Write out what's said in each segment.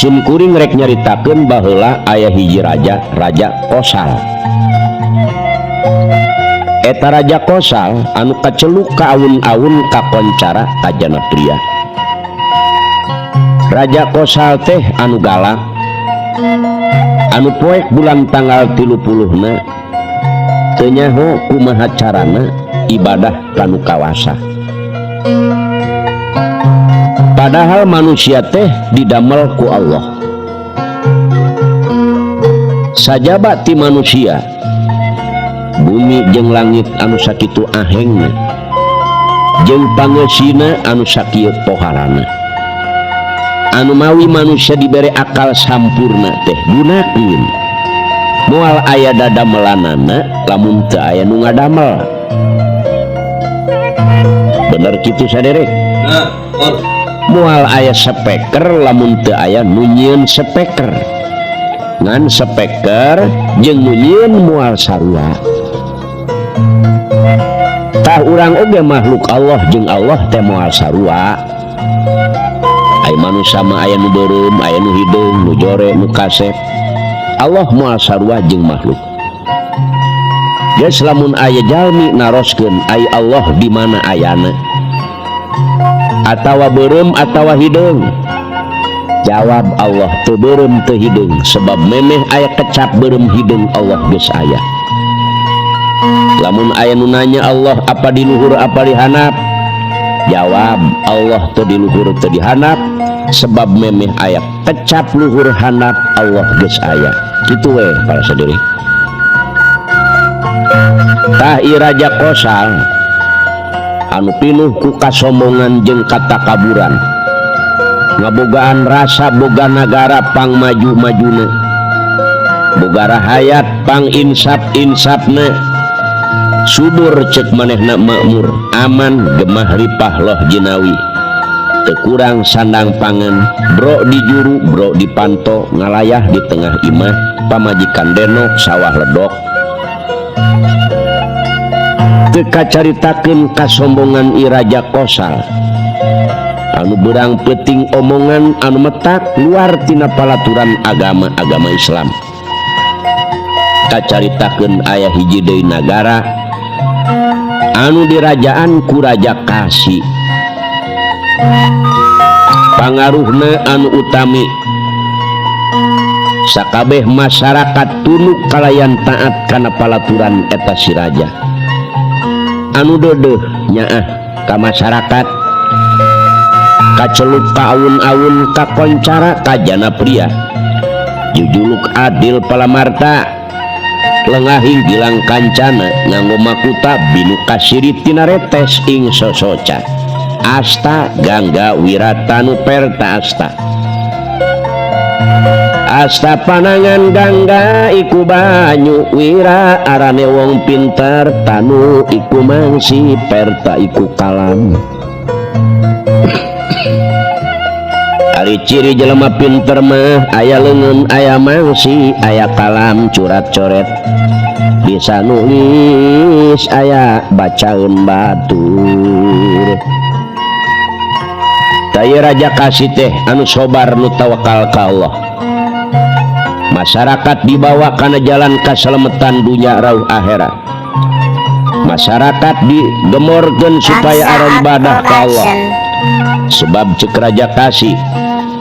Sim kuring rek nyaritakeun baheula aya hiji raja, Raja Kosal. Eta Raja Kosal anu kaceluk ka awun-awun kakoncara kajana pria. Raja Kosal teh anu galak, anu poek bulan tanggal 30na teu nyaho kumaha carana ibadah kanu kawasa. Padahal manusia teh didamel ku Allah. Sajaba ti manusia, bumi jeung langit anu sakitu ahengna, jeung pangeusina anu sakieu poharana. Anu mawi manusia dibere akal sampurna teh gunakeun. Moal aya dadamelanana lamun teu aya nu ngadamel. Bener kitu saderek? Moal aya speaker lamun teu aya nu nyieun speaker. Ngan speaker jeung nu nyieun moal sarua. Tah urang oge makhluk Allah jeung Allah teh moal sarua. Ai manusia mah aya nu beureum, aya nu hideung, nu jore, nu kasep. Allah moal sarua jeung makhluk. Geus lamun aya jalmi naroskeun ai Allah di mana ayana? Atawa beureum atawa hideung? Jawab Allah teu beureum teu hideung, sebab memeh aya kecap beureum hideung Allah geus aya. Lamun aya nu nanya Allah apa di luhur apa di handap? Jawab Allah teu di luhur teu di handap, sebab memeh aya kecap luhur handap Allah geus aya. Kitu we para sadeureuk. Tah ieu Raja Kosal anu pinuh ku kasombongan jeung katakaburan, ngabogaan rasa boga nagara pang maju-majuna, boga rahayat pang insap-insapna, subur cek manehna makmur, aman gemah ripah loh jinawi, teu kurang sandang pangan, bro di juru bro di panto, ngalayah di tengah imah, pamajikan denok sawah ledok. Teu kacaritakeun kasombongan i Raja Kosal anu beurang peuting omongan anu metak luar tina palaturan agama-agama Islam. Kacaritakeun aya hiji deui nagara anu dirajaan ku Raja Kasi. Pangaruhna anu utami sakabeh masyarakat tunduk kalayan taat kana palaturan eta si raja. Anu deudeuh nyaah ka masyarakat, kaceluk ka awun-awun, kakoncara kajana pria, jujuluk adil palamarta, lengahing gilang kancana nganggo makuta binu kasirit tina retes ing sosoca, asta gangga wiratanu perta asta. Asta panangan gangga iku banyu wira arane wong pinter tanu iku mangsi perta iku kalam. Ari ciri jelema pinter mah aya leungeun aya mangsi aya kalam curat coret bisa nulis aya bacaeun batur. Taya Raja Kasi teh anu sobar nu tawakal ka Allah. Masyarakat dibawa kana jalan kasalametan dunya rauh akhirat. Masyarakat digemorkeun supaya arah ibadah ka Allah. Sebab cek Raja Kasi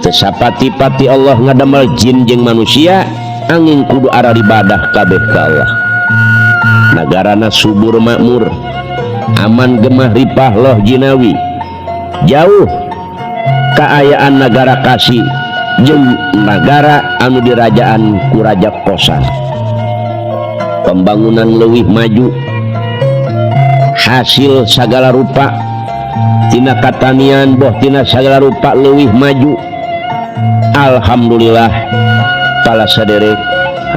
teu sapati-pati Allah ngadamel jin jeung manusia angin kudu arah ibadah kabeh ka Allah. Nagarana subur makmur, aman gemah ripah loh jinawi. Jauh kaayaan nagara Kasi jeung nagara anu dirajaan ku Raja Kosal. Pembangunan leuwih maju, hasil sagala rupa tina katanian boh tina sagala rupa leuwih maju. Alhamdulillah pala saderek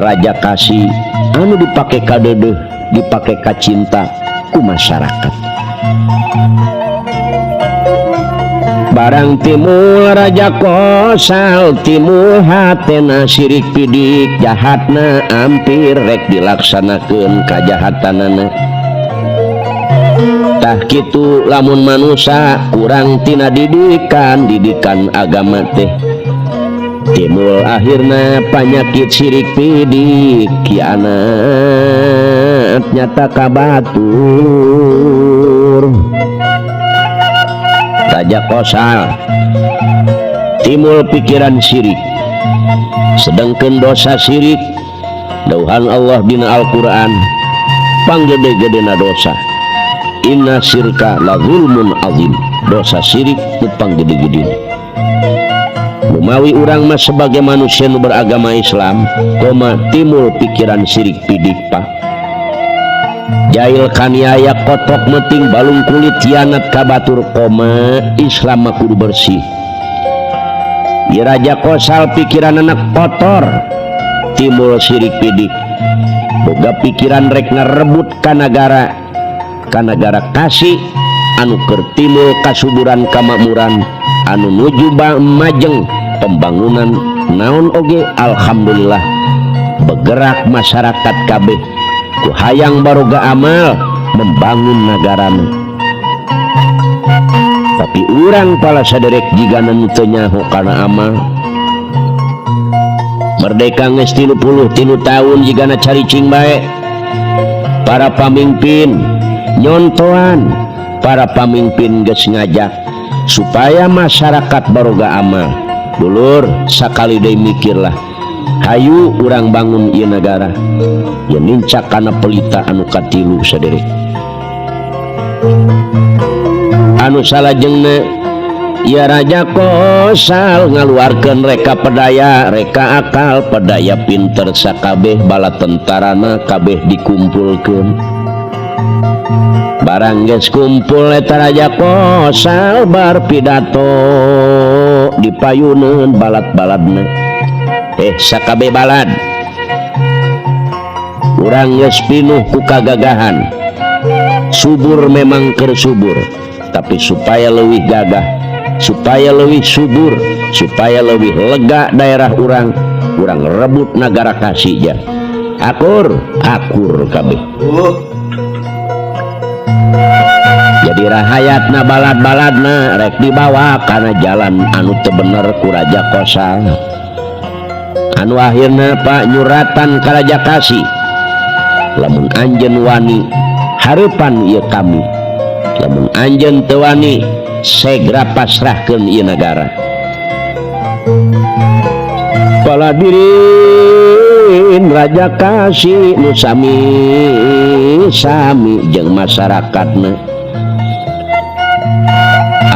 Raja Kasi anu dipake kadeudeuh, dipake kacinta ku masyarakat. Barang timul Raja Kosal timul hatena sirik pidik jahatna ampir rek dilaksanakeun kajahatanana. Tah kitu lamun manusa kurang tina didikan, didikan agama teh. Timbul akhirna panyakit sirik pidik kianat nyata ka batur. Raja Kosal timbul pikiran sirik, sedangkan dosa sirik dauhan Allah dina Al-Qur'an panggede-gedena dosa. Inna syirka la zulmun azim, dosa sirik nu panggede-gedena. Lumawi urang mah sebagai manusia nu beragama Islam koma timbul pikiran sirik pidik pak. Jail kaniaya kotok meting balung kulit hianat ka batur koma Islam mah kudu bersih. Di Raja Kosal pikiran anak kotor timbul sirik pidik, boga pikiran rek ngarebut ka nagara, ka nagara kasih anu keur timbul kasuburan kamakmuran anu nuju majeng pembangunan naon oge alhamdulillah bergerak masyarakat kabeh ku hayang baroga amal membangun nagarana. Tapi urang pala saderek jigana nu teu nyaho kana amal. Merdeka geus 33 tahun jigana caricing bae. Para pamimpin nyontoan, para pamimpin geus ngajak supaya masyarakat baroga amal. Dulur sakali deui mikirlah, hayu urang bangun ieu nagara. Ye nincak kana pelita anu katilu saderek. Anu salajengna ya Raja Kosal ngaluarkeun reka pedaya, reka akal, pedaya pinter sakabeh bala tentarana kabeh dikumpulkeun. Barang geus kumpul eta Raja Kosal bar pidato dipayuneun balad-baladna. Sakabeh balad urang geus pinuh ku kagagahan. Subur memang keur subur, tapi supaya leuwih gagah, supaya leuwih subur, supaya leuwih lega daerah urang, urang rebut nagara kasih ja. Akur, akur kabeh. Jadi rahayatna balad-baladna rek dibawa kana jalan anu teu bener ku Raja Kosal. Anu akhirna Pak nyuratan ka Raja Kasih, lamun anjeun wani hareupan ieu kami, lamun anjeun teu wani segera pasrahkeun ieu nagara. Paladirin Raja Kasih nu sami-sami jeung masyarakatna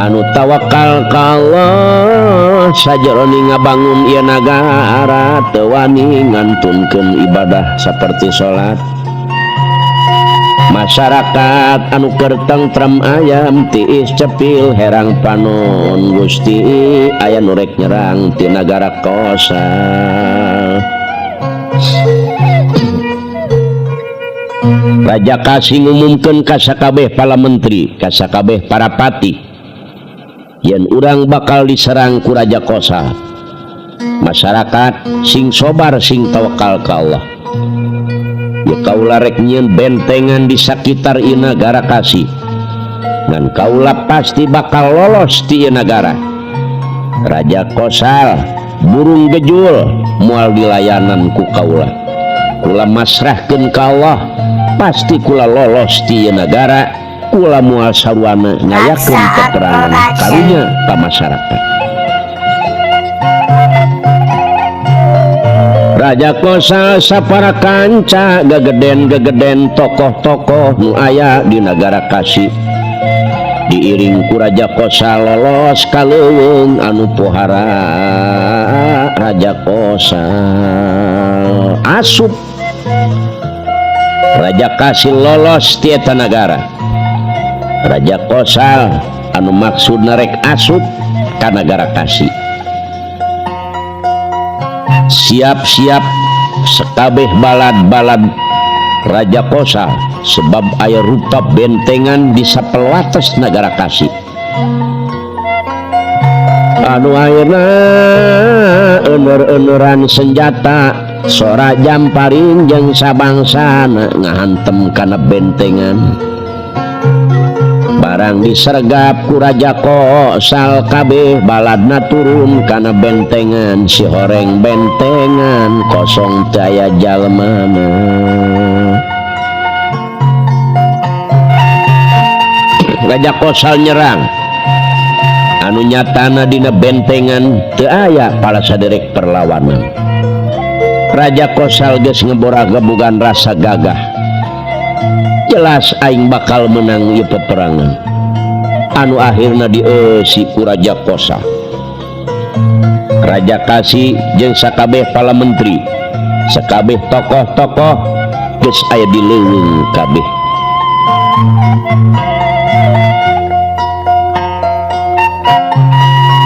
anu tawakal ka Allah sajeroni ngabangun ieu nagara teu wani ngantunkeun ibadah saperti salat. Masyarakat anu keur tentrem ayam tiis cepil herang panon Gusti aya nu rek nyerang ti nagara Kosal. Raja Kasih ngumumkeun ka sakabeh pala menteri, ka sakabeh para patih, yen urang bakal diserang ku Raja Kosal. Masyarakat sing sobar sing tawakal ka Allah. Ya kaula rek nyieun bentengan di sakitar ieu nagara Kasih, ngan kaula pasti bakal lolos ti ieu nagara. Raja Kosal burung gejul moal dilayanan ku kaula. Kula masrahkeun ka Allah, pasti kula lolos ti ieu nagara. Kula moal saruana ngayakeun peperangan karunya ka masyarakat. Raja Kosal sapara kanca gegeden-gegeden tokoh-tokoh nu aya di nagara Kasih. Diiring ku Raja Kosal lolos ka leuweung anu pohara Raja Kosal asup. Raja Kasih lolos ti eta nagara. Raja Kosal anu maksudna rek asup ka nagara Kasih. Siap-siap sekabeh balad-balad Raja Kosal sebab aya rupa bentengan di sapelates nagara Kasih. Anu ayeuna euneur-eueuran senjata sora jamparing jeung sabangsana ngahantem kana bentengan. Barang Barang disergap ku Raja Kosal kabeh baladna turun kana bentengan si horeng bentengan kosong teu aya jalmana. Raja Kosal nyerang anu nyatana dina bentengan teu aya pala saderek perlawanan. Raja Kosal geus ngebora-gebogan rasa gagah. Jelas aing bakal menang ieu peperangan. Anu akhirna dieusi ku Raja Kosal. Raja Kasi jeung sakabeh pala menteri, sakabeh tokoh-tokoh geus aya di leuweung kabeh.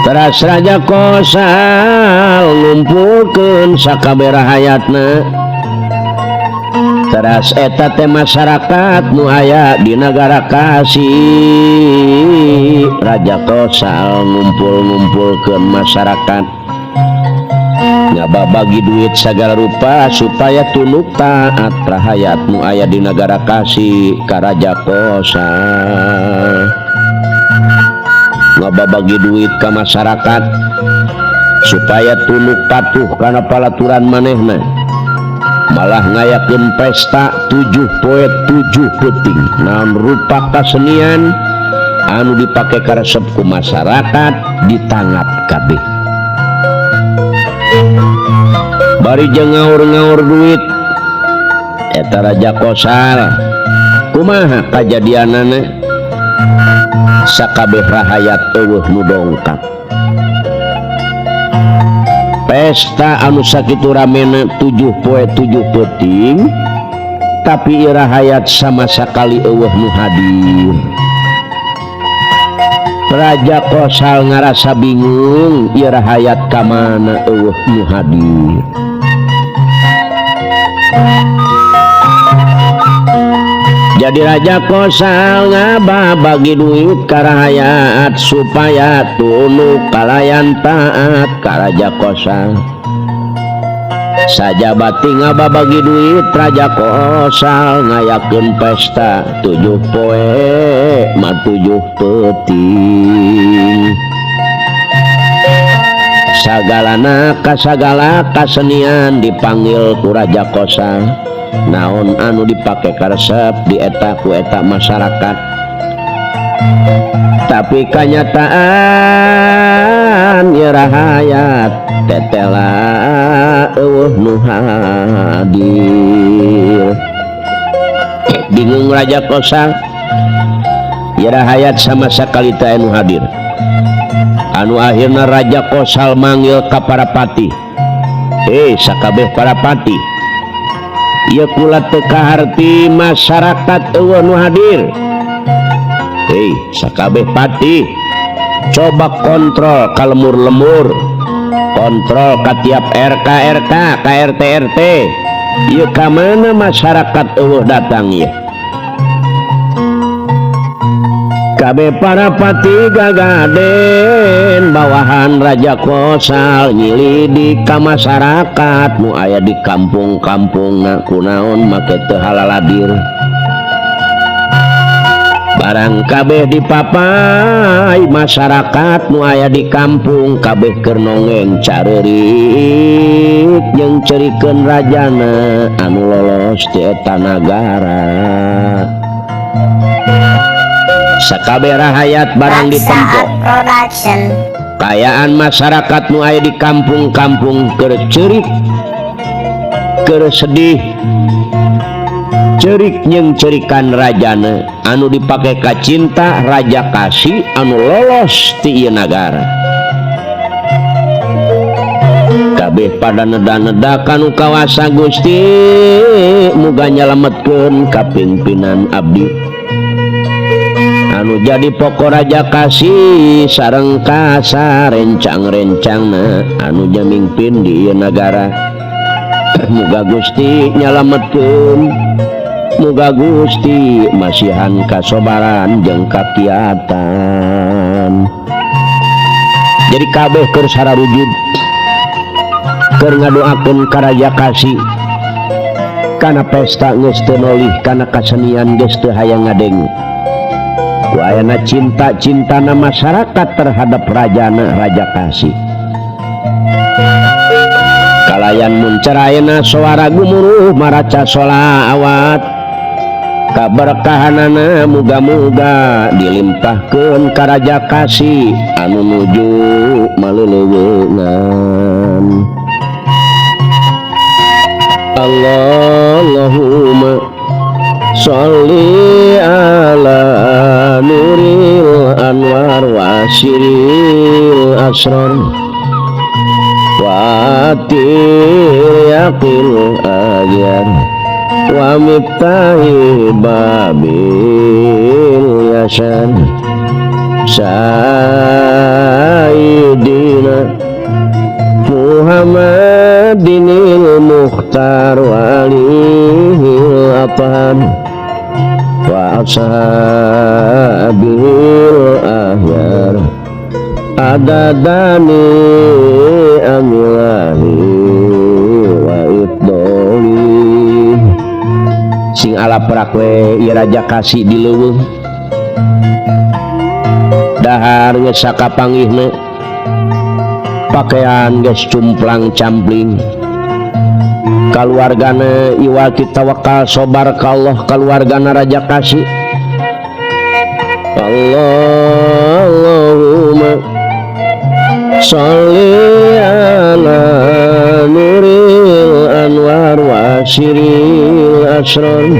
Teras Raja Kosal ngumpulkeun sakabeh rahayatna. Teras eta teh masyarakat nu aya di nagara Kasi. Raja Kosal ngumpul-ngumpulkeun masyarakat, ngababagi duit sagala rupa supaya tunduk taat rahayat nu aya di nagara Kasi ka Raja Kosal. Ngababagi duit ka masyarakat supaya tunduk patuh kana palaturan manehna. Malah ngayakeun pesta 7 poe 7 peuting naon rupa kasenian anu dipake karesep ku masyarakat ditanggap kabeh. Bari jeung ngaur-ngaur duit eta Raja Kosal kumaha kajadianana sakabeh rahayat eueuh nu dongkap. Pesta anu sakitu ramena 7 poe 7 peuting tapi ieu rahayat sama sakali eueuh nu hadir. Raja Kosal ngarasa bingung ieu rahayat ka mana eueuh nu hadir. Jadi Raja Kosal ngababagi duit ka rahayat supaya tunduk kalayan taat ka Raja Kosal. Sajabati ngababagi duit Raja Kosal ngayakeun pesta 7 poe ma 7 peuting. Sagalana kasagala kasenian dipanggil ku Raja Kosal. Naon anu dipake karesep dieta ku eta masyarakat. Tapi kanyataan ieu rahayat tetela eueuh nu hadir. Bingung Raja Kosal, ieu rahayat sama sakali teu aya nu hadir. Anu akhirna Raja Kosal manggil ka para patih. Sakabeh para patih, ieu kula teu kaharti masyarakat eueuh nu hadir. Sakabeh patih, coba kontrol ka lemur-lemur, kontrol ka tiap RK RK, ka RT RT. Ieu ka mana masyarakat eueuh datang ieu? Kabeh para patih gagaden bawahan Raja Kosal nyilidik ka masyarakat nu aya di kampung-kampungna kunaon make teu halaladir. Barang kabeh dipapai masyarakat nu aya di kampung kabeh keur nongeng careurik jeung cerikeun rajana anu lolos ti eta nagara. Sakabeh rahayat barang ditempo. Kayaan masyarakat nu aya di kampung-kampung keur ceurik, keur sedih, ceurik jeung ceurikan rajana anu dipake kacinta Raja Kasi anu lolos ti ieu nagara. Kabeh pada neda-neda kanu kawasa Gusti muga nyalametkeun ka pimpinan abdi anu jadi pokok Raja Kasi sareng kasa rencang-rencangna anu nyamingpin di ieu nagara. Muga Gusti nyalametkeun, muga Gusti masihan kasobaran jeung kakiatan. Jadi kabeh keur sararujud keur ngadoakeun ka Raja Kasi kana pesta geus teu nolih, kana kasenian geus teu hayang ngadenge. Ku ayana cinta-cintana masyarakat terhadap rajana Raja Kasih. Kalayan munceraena suara gumuruh maraca sholawat kaberkahanana muga-muga dilimpahkeun ka Raja Kasih anu nuju maleuleungan. Allahumma sholli ala nuril anwar wa siril asrar wa tiryaqil agyar wa miftahi babil yasan sayyidina Muhammadinil Mukhtar walihil athar wa ashabil ahyar adadani amilahi wa ifdoli. Sing ala prakwe ieu Raja Kasih di leuweung dahar geus sakapanggihna, pakaian geus cumplang campling, kaluargana iwal tawakal sobar ka Allah, kaluargana Raja Kasih. Allahumma sholli ala nuril anwar wa siril asrar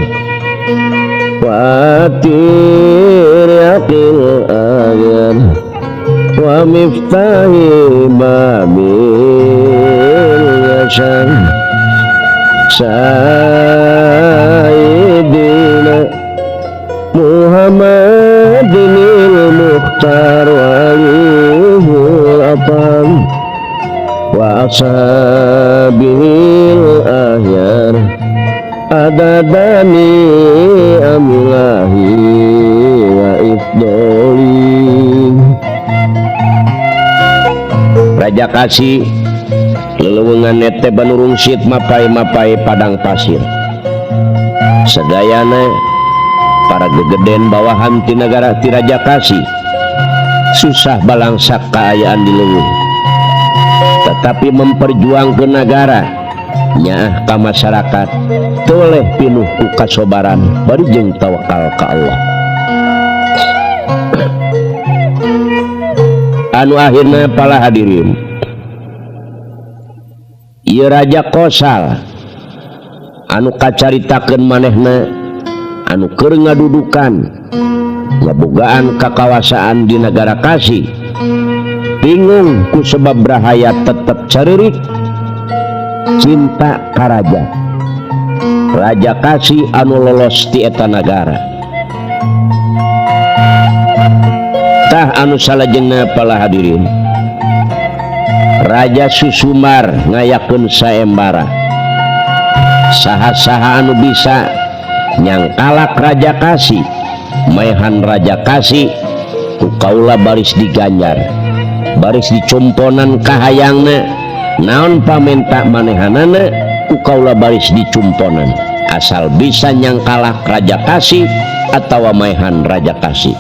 wa tiryaqil agyar wa miftahi babil yasan sayyidina Muhammadinil Mukhtar walihil athar wa ashabil ahyar adadani amilahi wa ifdoli. Raja Kasih lelewungan nete banurungsit mapai-mapai padang pasir. Sadayana para gegeden bawahan ti nagara ti Raja Kasih susah balangsak kaayaan di leuweung, tetapi memperjuangkeun nagara nyaah ka masyarakat toleh pinuh ku kasobaran bari jeung tawakal ka Allah. Anu akhirna para hadirin, ieu Raja Kosal anu kacaritakeun manehna anu keur ngadudukan ngabogaan kakawasaan di nagara Kasih, bingung ku sebab rahayat tetep caririk cinta ka raja. Raja Kasih anu lolos ti eta nagara. Tah anu salajengna para hadirin, Raja Susumar ngayakeun saembara. Saha-saha anu bisa nyangkalak Raja Kasih, maehan Raja Kasih ku kaula baris diganjar, baris dicumponan kahayangna, naon pamenta manehanana ku kaula baris dicumponan, asal bisa nyangkalak Raja Kasih atawa maehan Raja Kasih.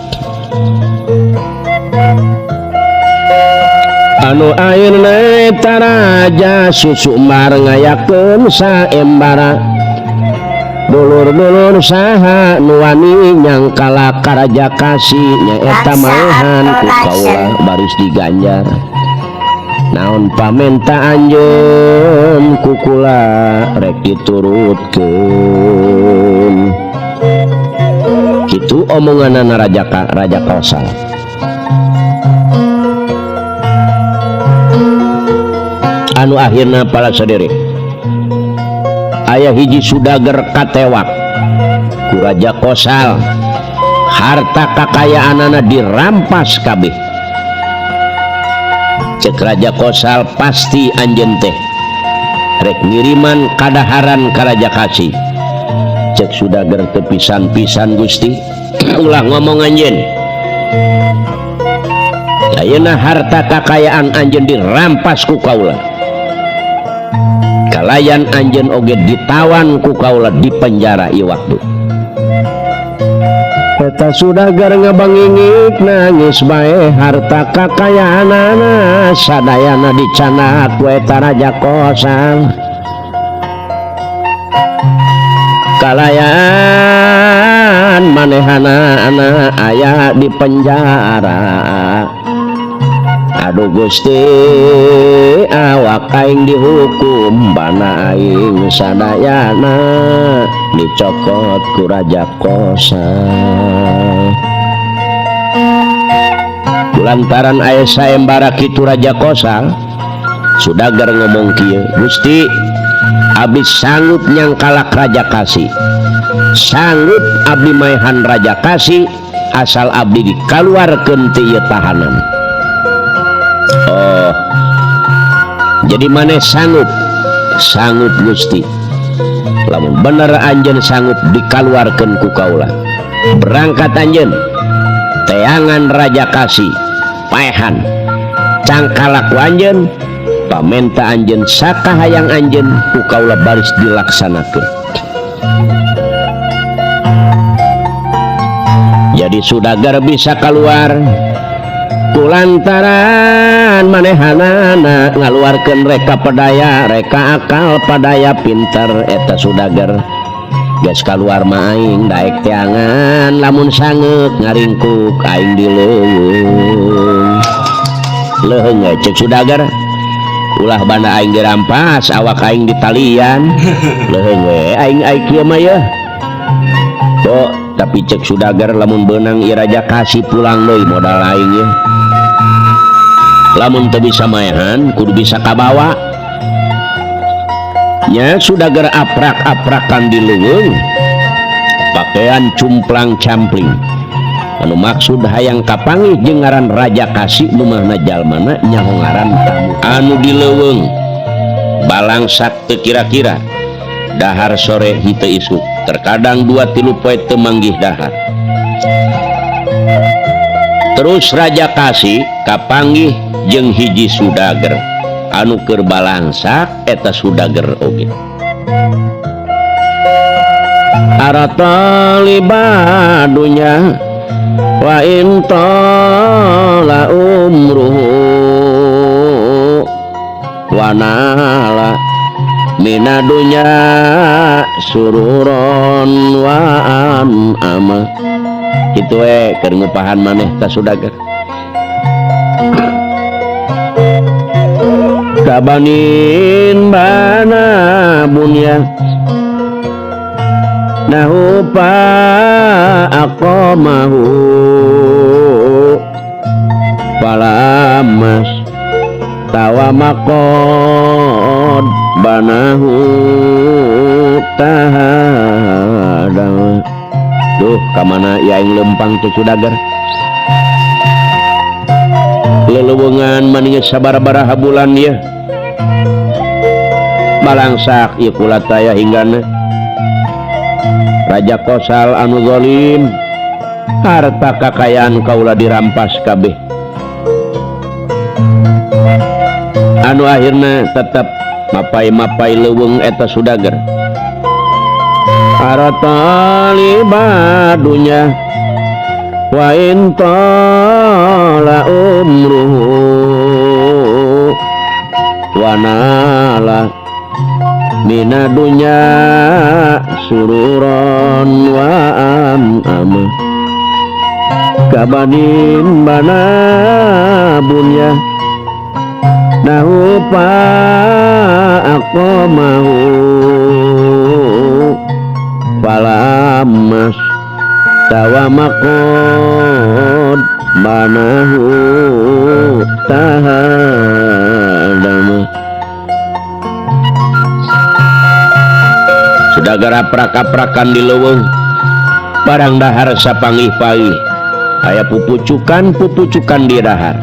Anu ayeuna eta Raja Susumar ngayakeun saembara, dulur-dulur saha nu wani nyangkalak ka Raja Kasih nyaeta maehan ku kaula baris diganjar, naon pamenta anjeun ku kula rek diturutkeun. Kitu omonganana Raja Kosal. Anu akhirna para sederek, aya hiji sudager katewak ku Raja Kosal, harta kakayaanana dirampas kabeh. Cek Raja Kosal pasti anjeun teh rek ngiriman kadaharan ka Raja Kasih. Cek sudager teu pisan-pisan Gusti, ulah ngomong anjeun. Ayeuna harta kakayaan anjeun dirampas ku kaula, kalayan anjeun oge ditawan ku kaula di penjara ieu waktu. Eta sudagar ngabangingik nangis bae harta kakayaanana sadayana dicanak ku eta Raja Kosal. Kalayan manehana ana aya di penjara. Aduh Gusti awak aing dihukum bana aing sadayana dicokot ku Raja Kosal. Kulantaran aya saembara kitu Raja Kosal sudagar ngomong kieu, Gusti abdi sanggup nyangkalak Raja Kasih, sanggup abdi maehan Raja Kasih asal abdi dikaluarkeun ti ieu tahanan. Oh, jadi maneh sanggup? Sanggup Gusti. Lamun bener anjeun sanggup dikaluarkeun ku kaula, berangkat anjeun teangan Raja Kasih paehan cangkalak ku anjeun, pamenta anjeun sakahayang anjeun ku kaula baris dilaksanakeun. Jadi sudagar bisa keluar kulantaran manehanana ngaluarkeun reka pedaya, reka akal padaya pinter eta sudagar. Geus kaluar mah aing daek teangan, lamun sangeuk ngaringkuk aing di leuweung. Leuheung we ceuk sudagar, ulah banda aing dirampas, awak aing ditalian. Leuheung we aing ai kieu mah yeuh. Oh, tapi cek sudagar lamun beunang ieu Raja Kasih pulang deui modal aing yeuh. Lamun teu bisa maehan kudu bisa kabawa. Nya sudagar aprak-aprakan di leuweung, pakaian cumplang-campling. Anu maksud hayang kapanggih jeung ngaran Raja Kasih nu mahna jalmana nyaho ngaran tamu anu di leuweung. Balangsak teu kira-kira dahar sore henteu isuk, terkadang 2-3 poe teu manggih dahar. Terus Raja Kasih kapanggih jeung hiji sudager anu keur balangsak eta sudager oge. Arata libadunya wa in tala umruhu wa nala minadunya sururon wa an ama. Kitu we keur ngupahan maneh ta sudager. Kabanin bana bunya nahupa aqamahu palamas tawamakod banahu tahadang. Duh, kamana aing lempang teh sudager. Lelewungan maningeus sabaraha bulan ieu. Balangsak ieu kula taya hinggana. Raja Kosal anu zalim, harta kakayaan kaula dirampas kabeh. Anu akhirna tetep mapai-mapai leuweung eta sudager. Arata libadunya wa in tala umruhu wa nala minadunya sururon wa am ama. Kabanin bana bunya nahupa aqamahu palamas tawamakod manahu tahadama. Sudagar aprak-aprakan di leuweung, barang dahar sapangih-pangih, aya pupucukan-pupucukan di dahar.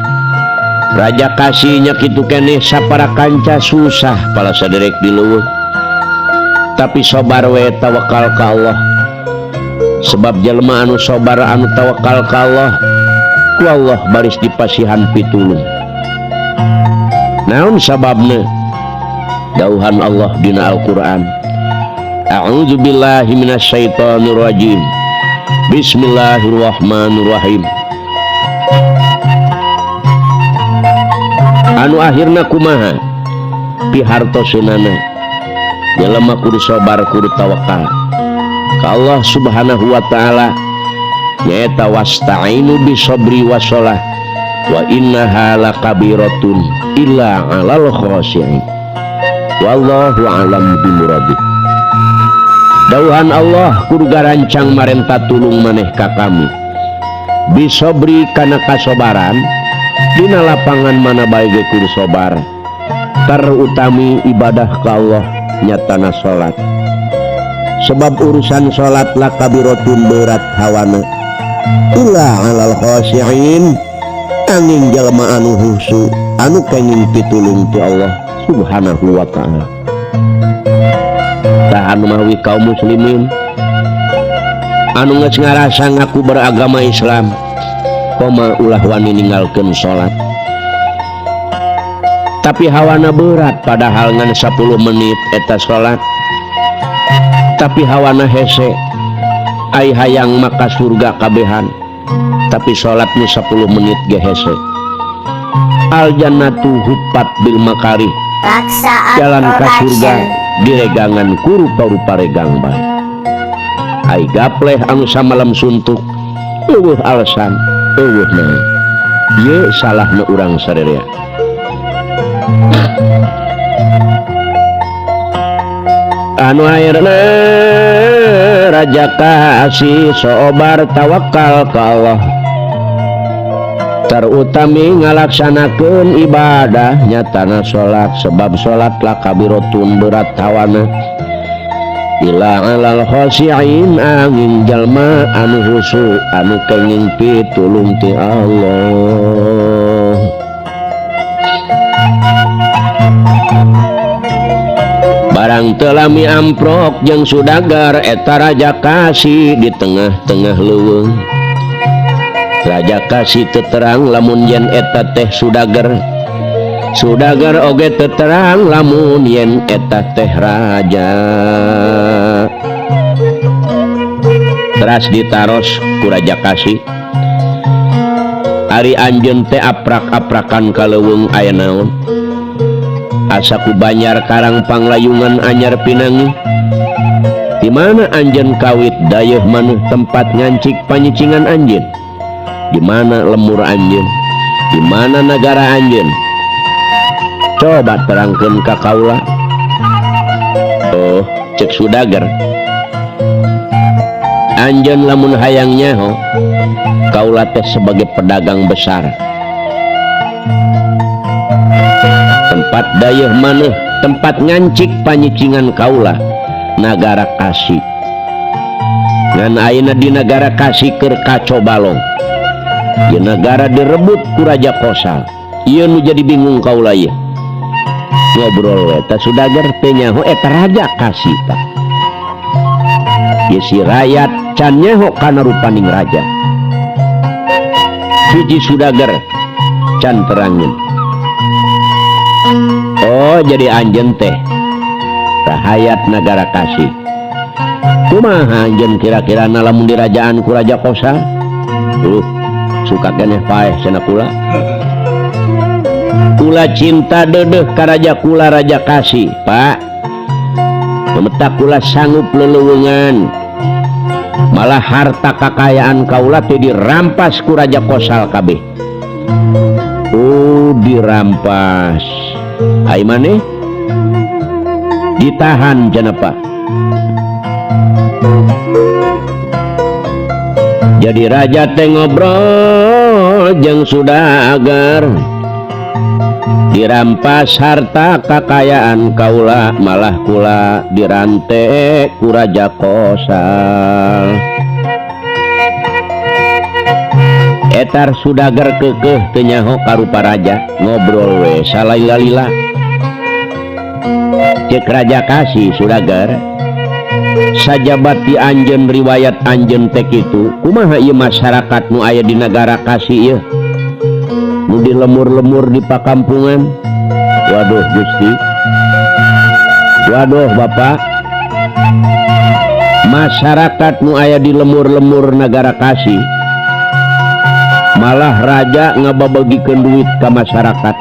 Raja Kasihnya kitu keneh sapara kanca susah pala saderek di leuweung. Tapi sobar we tawakal ka Allah. Sebab jelema anu sobar anu tawakal ka Allah, ku Allah baris dipasihan pitulung. Naon sababna? Dauhan Allah dina Al-Qur'an. A'udzubillahi minasyaitonirrajim. Bismillahirrahmanirrahim. Anu akhirna kumaha pihartoseunana jelema kudu sabar kudu tawakal ka Allah Subhanahu wa taala nyaeta wasta'inu bisobri wasolah wa innaha lakabiratun illa 'alal khashi'in. Wallahu a'lam bimuradih. Dauhan Allah kudu garancang marenta tulung maneh ka kami bisobri kana kasobaran dina lapangan mana bae ge kudu sobar, terutami ibadah ka Allah nyatana salat. Sebab urusan salat lakabiratun berat hawana illa 'alal khashi'in angin jalma anu husu anu kenging pitulung ti Allah Subhanahu wa ta'ala. Tah anu mawi kaum muslimin anu geus ngarasa ngaku beragama Islam koma ulah wani ninggalkeun salat. Tapi hawana berat padahal ngan 10 menit eta salat. Tapi hawana hese ai hayang maka surga kabehan. Tapi salat nu 10 menit ge hese. Al jannatu huffat bil makarih. Jalan ka surga diregangan ku rupa-rupa regang bae. Ai gapleh anu samalam suntuk eueuh alasan eueuh naon. Ye salahna urang sarerea. Anu akhirna raja kasih sobar tawakal ka Allah, terutami ngalaksanakeun ibadah nyatana salat, sebab salat lakabiratun berat hawana ila alal khashi'in angin jalma anu husu anu kenging pitulung ti Allah. Barang teu lami amprok jeung sudagar eta raja kasih di tengah-tengah leuweung. Raja kasih teterang lamun yen eta teh sudagar, sudagar oge teterang lamun yen eta teh raja. Teras ditaros ku raja kasih, ari anjeun teh aprak-aprakan ka leuweung aya naon? Asa ku Banjar Karang Panglayungan anyar pinangi. Di mana anjeun kawit dayeuh manuh tempat ngancik panyicingan anjeun? Di mana lemur anjeun? Di mana nagara anjeun? Coba terangkeun ka kaula. Oh, cek sudagar. Anjeun lamun hayang nyaho, kaula teh sebagai pedagang besar. Tempat dayeuh maneh, tempat ngancik panyicingan kaula, nagara Kasi. Ngan ayeuna di nagara Kasi keur kaco balong. Di nagara direbut ku Raja Kosal. Ieu nu jadi bingung kaula ieu. Ngobrol eta sudagar teh nyaho eta Raja Kasi tah. Ieu si rakyat can nyaho kana rupaning raja. Hiji sudagar can terangin. Oh, jadi anjeun teh rahayat nagara Kasi. Kumaha anjeun kira-kira lamun dirajaan ku Raja Kosal? Suka keneh paeh cenah kula. Kula cinta deudeuh ka raja kula Raja Kasi, Pak. Pemetak kula sanggup leleuweungan. Malah harta kakayaan kaula teh dirampas ku Raja Kosal kabeh. Oh, dirampas. Ai maneh ditahan cenah Pak. Jadi raja teh ngobrol jeung sudagar, dirampas harta kakayaan kaula, malah kula dirante ku Raja Kosal. Etar sudagar kekeh teu nyaho karupa raja, ngobrol we salila-lila. Cek Raja Kasi sudagar, sajabat di anjeun riwayat anjeun teh kitu, kumaha ieu masyarakat nu aya di nagara Kasi ieu? Nu di lemur-lemur di pakampungan. Waduh Gusti. Waduh Bapak. Masyarakat nu aya di lemur-lemur nagara Kasi malah raja ngababagikeun duit ka masyarakat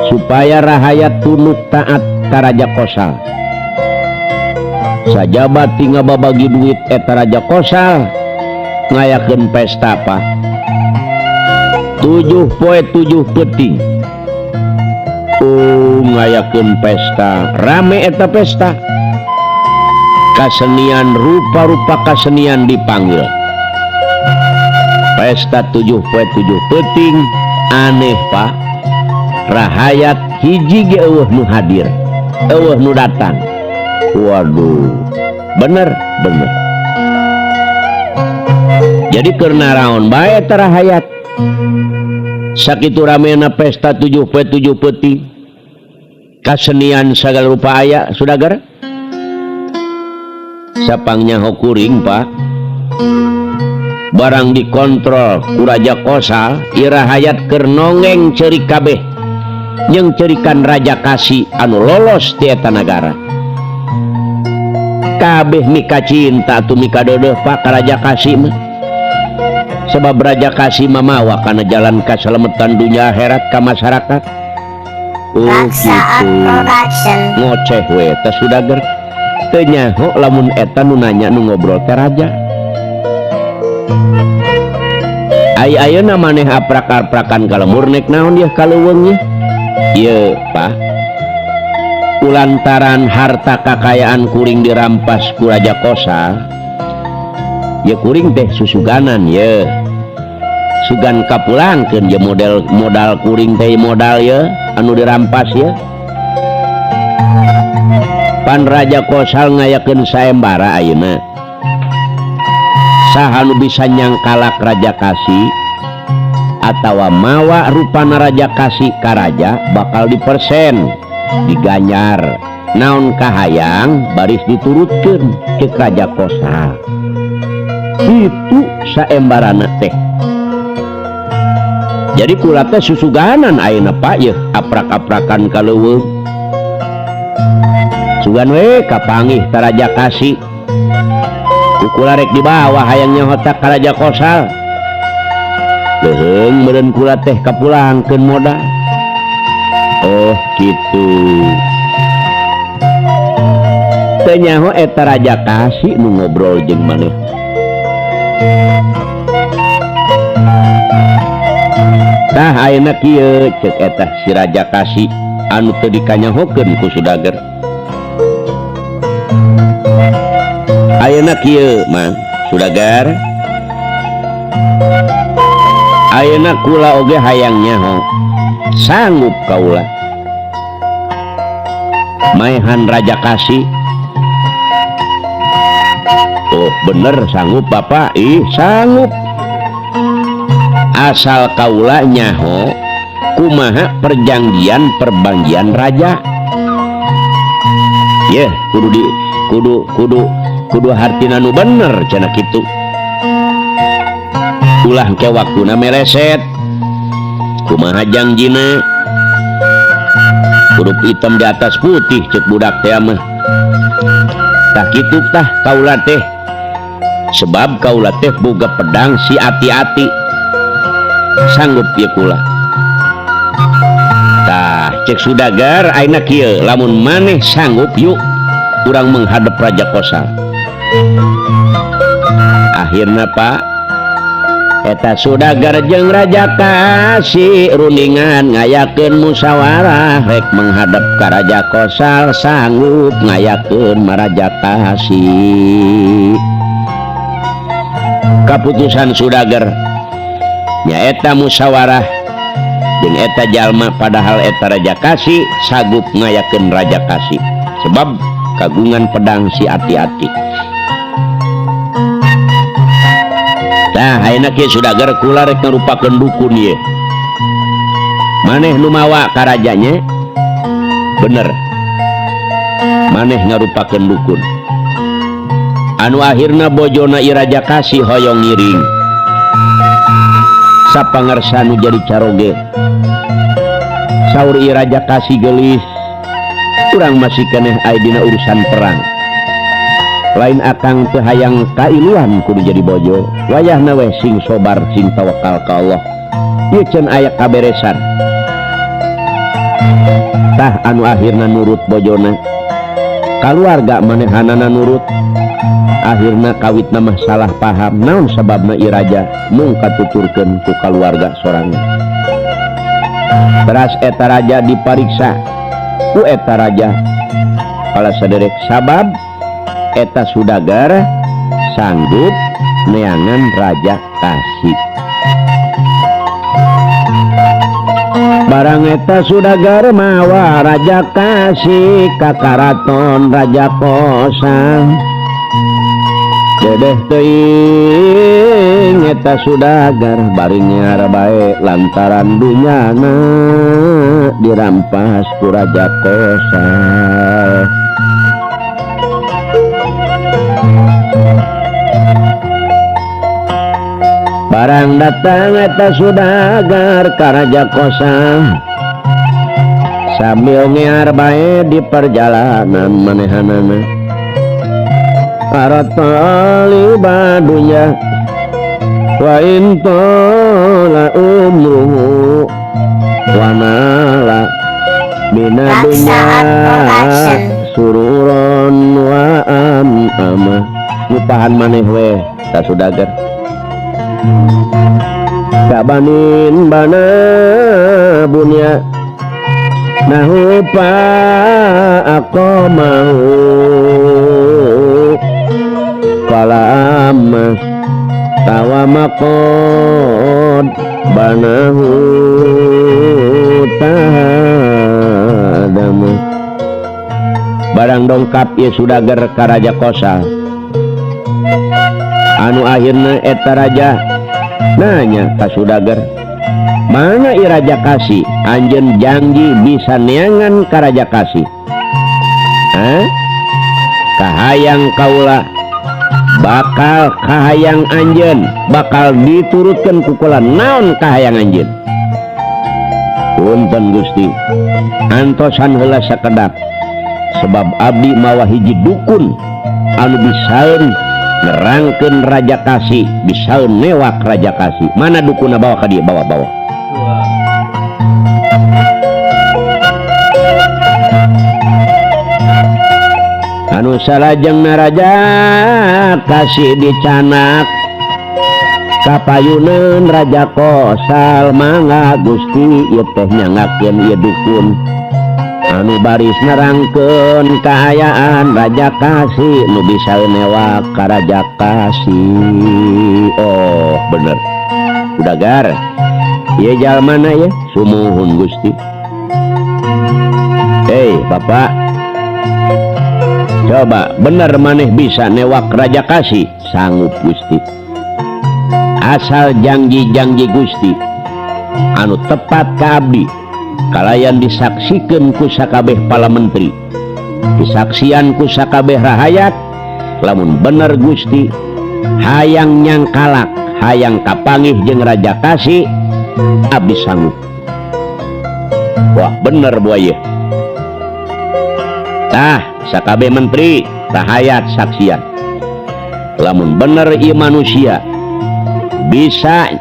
supaya rahayat tunduk taat ka Raja Kosal. Sajaba ti ngababagi duit eta Raja Kosal ngayakeun pesta Pak. 7 poe 7 peuting. Oh, ngayakeun pesta, rame eta pesta. Kasenian rupa-rupa kasenian dipanggil. Pesta 7 poe 7 peuting aneh Pak. Rahayat hiji ge eueuh nu hadir, eueuh nu datang. Waduh, bener bener. Jadi keur naraon bae eta rahayat. Sakitu ramena pesta 7 poe 7 peuting. Kasenian sagala rupa aya sudagar. Sapangnya kuring Pak. Barang dikontrol ku Raja Kosal, ieu rahayat keur nongeng ceurik kabeh. Jeung ceurikan Raja Kasi anu lolos ti eta nagara. Kabeh mika cinta atuh mika deudeuh Pak ka Raja Kasi mah. Sebab Raja Kasi mah mawa kana jalan kasalametan dunya akhirat ka masyarakat. Oh gitu. Ngoceh we teh sudager. Teu nyaho lamun eta nu nanya nu ngobrol teh raja. Ai ayeuna maneh aprak-aprakan ka lemur nek naon yeuh ka leuweung yeuh? Ieu Pak. Kulantaran harta kakayaan kuring dirampas ku Raja Kosal. Ye kuring teh susuganan ye. Sugan kapulangkeun ye model modal kuring teh modal ye anu dirampas ye. Pan Raja Kosal ngayakeun saembara ayeuna. Saha nu bisa nyangkalak Raja Kasi atawa mawa rupana Raja Kasi ka raja bakal dipersen, diganjar. Naon kahayang baris diturutkeun ceuk Raja Kosal. Itu saembarana teh. Jadi kula teh susuganan ayeuna Pak yeuh aprak-aprakan ka leuweung. Sugan we kapanggih ka Raja Kasi. Kula rek dibawa hayang nyaho ka Raja Kosal. Leuheung meureun kula teh kapulangkeun modal. Oh kitu. Teu nyaho eta Raja Kasi nu ngobrol jeung maneh. Tah ayeuna kieu ceuk eta si Raja Kasi anu teu dikanyahokeun ku Sudager. Ayeuna kieu Mang Sudagar. Ayeuna kula oge hayang nyaho. Sanggup kaula maehan Raja Kasi. Oh bener sanggup Bapak. Ih sanggup. Asal kaula nyaho kumaha perjanjian perbanggian raja. Yeh kudu di kudu kudu kudu hartina nu bener cenah kitu. Ulah ke waktuna mereset. Kumaha jangjina? Huruf hitam di atas putih cek budak teh mah. Tah kitu tah kaula teh. Sebab kaula teh boga pedang si ati-ati. Sanggup ieu kula. Tah cek Sudagar ayeuna kieu lamun maneh sanggup yuk urang menghadap Raja Kosal. Akhirna Pak eta Sudagar jeung Raja Kasi rundingan ngayakeun musyawarah rek menghadap ka Raja Kosal sanggup ngayakeun Maraja Kasi. Kaputusan Sudagar nyaeta musyawarah jeung eta jalma padahal eta Raja Kasi sanggup ngayakeun Raja Kasi sebab kagungan pedang si ati-ati. Tah ayeuna kieu Sudagar kula rek ngarupakeun dukun ieu. Maneh nu mawa ka rajanya? Bener. Maneh ngarupakeun dukun. Anu akhirna bojona ieu Raja Kasi hoyong ngiring. Sapangarsa nu jadi caroge. Saur ieu Raja Kasi geulis, urang masih keneh aya dina urusan perang. Lain akang teu hayang kailuan kudu jadi bojo. Wayahna we sing sobar sing tawakal ka Allah. Ieu can aya kaberesan. Tah anu akhirna nurut bojona. Kaluarga manehanana nurut. Akhirna kawitna mah salah paham naon sababna ieu raja mung katuturkeun ku kaluarga sorangan. Teras eta raja dipariksa ku eta raja kala saderek sabab eta sudagar sanggup neangan Raja Kasih. Barang eta sudagar mawa Raja Kasih ka karaton Raja Kosal. Dedeh teuing eta sudagar bari nyiar bae lantaran dunyana dirampas ku Raja Kosal. Barang datang eta sudagar ka Raja Kosal sambil nyiar bae di perjalanan manehanana. Aratali badunya wa intola umruhu wa nala mina dunya sururon wa am ama. Ngupahan maneh we ta sudagar. Kabanin bana bunya nahupa aku mau kalama tawamakod banahu tahadamu. Barang dongkap ieu sudagar ka Raja Kosal. Anu akhirna eta raja nanya ka sudagar, mana ieu Raja Kasih? Anjeun janji bisa neangan ka Raja Kasih. Hah? Kahayang kaula bakal kahayang anjeun bakal diturutkeun ku kula. Naon kahayang anjeun? Punten Gusti, antosan heula sakedap sebab abdi mawa hiji dukun anu bisaeun nerangkeun Raja Kasih, bisaeun newak Raja Kasih. Mana dukunna bawa ka dieu, bawa-bawa. Anu salajengna Raja Kasih dicanak kapayuneun Raja Kosal, mangga Gusti ieu teh nyangakeun ieu dukun anu baris nerangkeun kaayaan Raja Kasih nu bisa newak ka Raja Kasih. Oh bener sudagar ieu jalmana ieu? Sumuhun Gusti. Hei bapak, coba bener maneh bisa newak Raja Kasih? Sanggup Gusti, asal janji-janji Gusti anu tepat ka abdi kalayan disaksikeun ku sakabeh pala menteri, disaksian ku sakabeh rahayat. Lamun bener Gusti hayang nyangkalak, hayang kapangih jeung Raja Kasih, abdi sanggup. Wah bener buaya. Tah sakabeh menteri rahayat saksian lamun bener ieu manusia bisa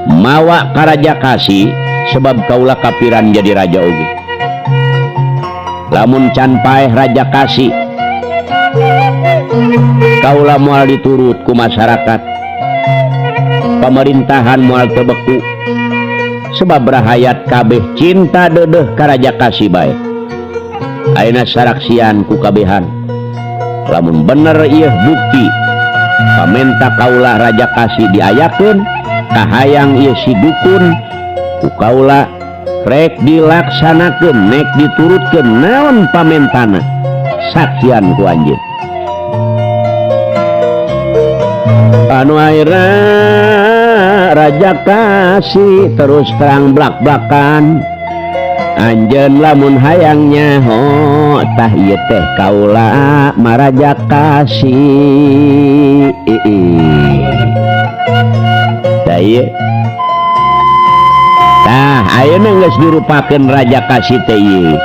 mawa ka Raja Kasih, sebab kaula kapiran jadi raja oge. Lamun can paeh Raja Kasih, kaula moal diturut ku masyarakat, pemerintahan moal teu beku, sebab rahayat kabeh cinta deudeuh ka Raja Kasih bae. Ayeuna saraksian ku kabehan lamun bener ieu bukti pamenta kaula Raja Kasih diayakeun, kahayang ieu si dukun ku kaula rek dilaksanakeun, nek diturutkeun naon pamentana, saksian ku anjeun. Anu akhirna Raja Kasih terus terang blak-blakan, anjeun lamun hayang nyaho tah ieu teh kaula Maraja Kasih. Tah ieu tah ayeuna geus dirupakeun Raja Kasih teh ieu.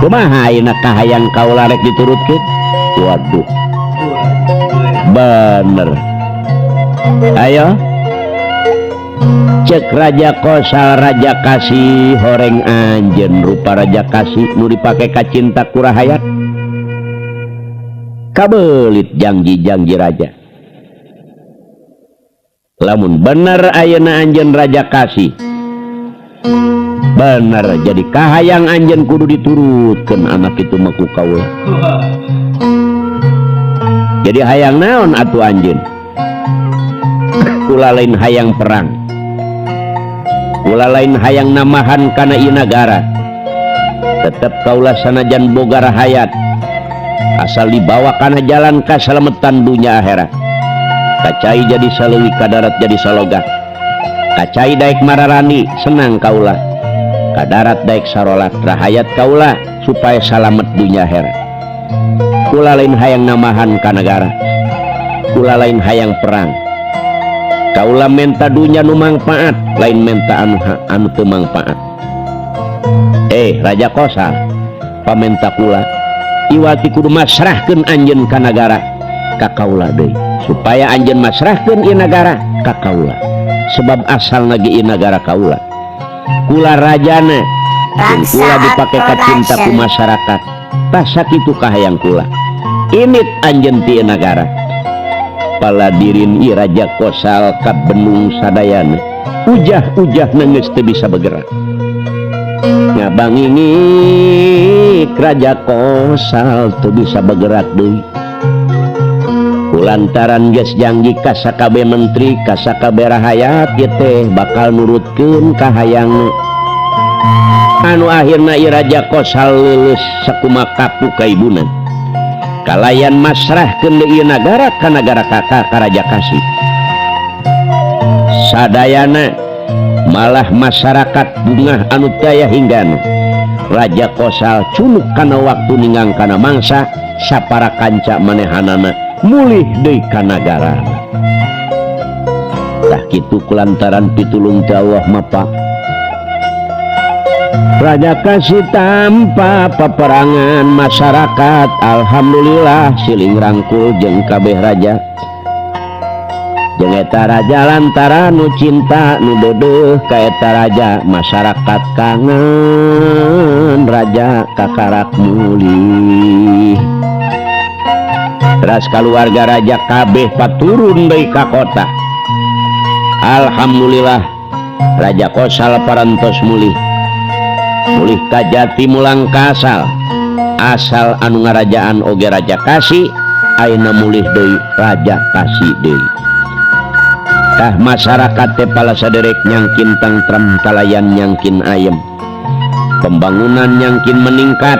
Kumaha ayeuna kahayang kaula rek diturutkeun? Waduh, bener. Ayo cek Raja Kosal Raja Kasih horeng anjeun rupa Raja Kasih nu dipake ka cinta ku rahayat. Kabelit janji-janji raja. Lamun bener ayeuna anjeun Raja Kasih, bener jadi kahayang anjeun kudu diturutkeun anak itu mah ku kaula. Jadi hayang naon atuh anjeun? Kula lain hayang perang, kula lain hayang namahan kana ieu nagara. Tetep kaula sanajan boga rahayat, asal dibawa kana jalan kasalametan dunya akhirat. Kacai jadi saleuwi kadarat jadi saloga. Kacai daek mararani senang kaula. Kadarat daek sarolat rahayat kaula supaya salamet dunya akhirat. Kula lain hayang namahan ka nagara, kula lain hayang perang. Kaula menta dunya nu mangpaat, lain menta anu teu mangpaat. Raja Kosal pamenta kula iwati kudu masrahkeun anjeun ka nagara ka kaula deui, supaya anjeun masrahkeun ieu nagara ka kaula, sebab asalna ge ieu nagara kaula. Kula rajana jeung kula dipake ka cinta ku masyarakat. Tah sakitu kahayang kula. Init anjeun ti ieu nagara. Paladirin ieu Raja Kosal ka Benung sadayana ujah-ujah geus teu bisa bergerak. Ngabangingik Raja Kosal teu bisa bergerak deui. Kulantaran geus janji ka sakabeh menteri ka sakabeh rahayat ieu teh bakal nurutkeun kahayangna. Anu akhirna ieu Raja Kosal leuleus sakumaha kapu kaibuna. Kalayan masrahkeun deui ieu nagara ka nagara ka Raja Kasih. Sadayana malah masyarakat bungah anu daya hinggana. Raja Kosal cunuk kana waktu ninggang kana mangsa sapara kanca manehanana mulih deui ka nagara. Tah kitu kulantaran pitulung ti Allah mah Pak. Raja Kasih tanpa peperangan masyarakat alhamdulillah siling rangkul jeung kabeh raja. Jeung eta raja lantaran nu cinta nu deudeuh ka eta raja masyarakat kangen raja kakarak mulih. Teras kaluarga raja kabeh paturun deui ka kota. Alhamdulillah Raja Kosal parantos mulih. Mulih ka jati mulang ka asal. Asal anu ngarajaan oge Raja Kasih, ayeuna mulih deui Raja Kasih deui. Tah masyarakat teh pala saderek nyangkin tangtrem kalayan nyangkin ayem. Pembangunan nyangkin meningkat.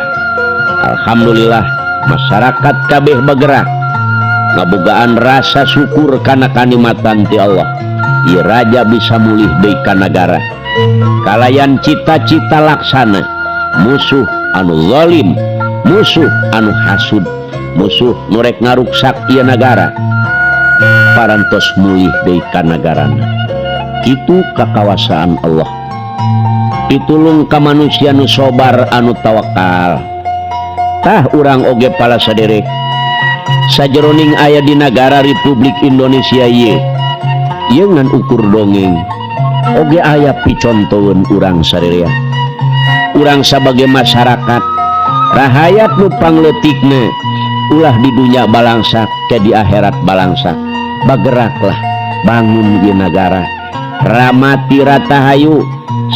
Alhamdulillah masyarakat kabeh bergerak. Ngabogaan rasa syukur kana kanikmatan ti Allah. Ieu raja bisa mulih deui ka nagara. Kalayan cita-cita laksana musuh anu zalim, musuh anu hasud, musuh nu rek ngaruksak ieu nagara parantos mulih deui ka nagarana. Kitu kakawasaan Allah. Pitulung ka manusia nu sobar anu tawakal. Tah urang oge pala saderek sajeroning aya di nagara Republik Indonesia ieu, ieu ngan ukur dongeng oge aya picontoeun urang sarerea. Urang sabagai masyarakat rahayat nu pangleutikna ulah di dunya balangsak ke di akhirat balangsak. Bageraklah bangun ieu nagara ramati ratahayu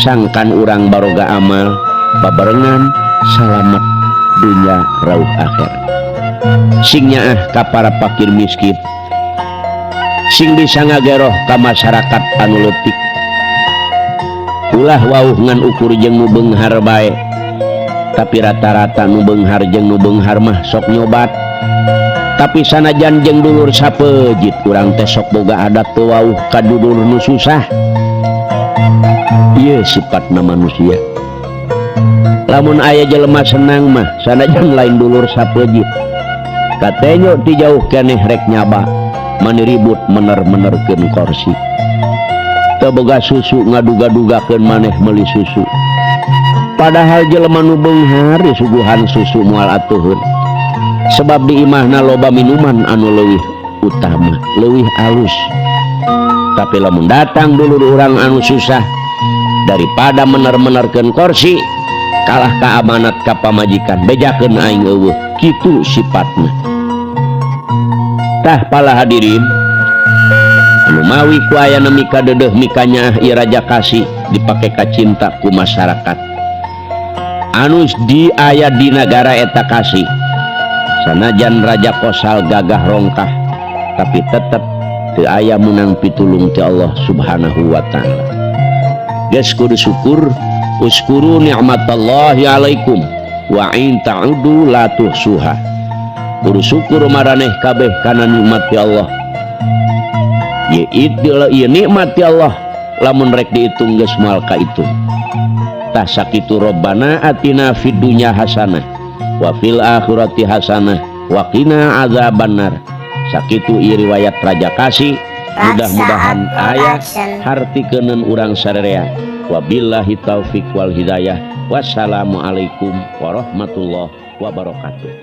sangkan urang baroga amal babarengan salamet dunya rauh akhirat. Sing nyaah ka para fakir miskin, sing bisa ngageroh ka masyarakat anu leutik. Ulah wauh ngan ukur jeung nu beunghar bae, tapi rata-rata nu beunghar jeung nu beunghar mah sok nyobat. Tapi sanajan jeung dulur sapejit urang teh sok boga adat teu wauh ka dulur nu susah. Ieu sifatna manusia. Lamun aya jelema senang mah sanajan lain dulur sapejit, katenyo ti jauh keneh rek nyaba mani ribut mener-menerkeun korsi. Teu boga susu ngaduga-dugakeun maneh meuli susu. Padahal jelema nu beunghar disuguhan susu moal atuheun. Sebab di imahna loba minuman anu leuwih utama, leuwih alus. Tapi lamun datang dulur urang anu susah, daripada mener-menerkeun kursi, kalah ka amanat ka pamajikan, bejakeun aing euweuh, kitu sifatna. Tah pala hadirin, anu mawi ku aya mika dedeh mikanya ieu Raja Kasi dipake kacinta ku masyarakat. Anu di aya di nagara eta Kasi, sanajan Raja Kosal gagah rongkah, tapi tetep teu aya menang pitulung ti Allah Subhanahu wa taala. Geus kudu syukur, uskuru ni'matallahi alaikum wa in ta'udu la tuhsuha. Kudu syukur maraneh kabeh kana nikmat ti Allah. Ye ieu nikmat ti Allah lamun rek diitung geus moal kaitung. Tah sakitu, Robbana atina fid dunya hasanah wa fil akhirati hasanah wa qina azabannar. Sakitu ieu riwayat Raja Kasi, mudah-mudahan aya hartikeun urang sararea. Wabillahi taufik wal hidayah. Wassalamualaikum warahmatullahi wabarakatuh.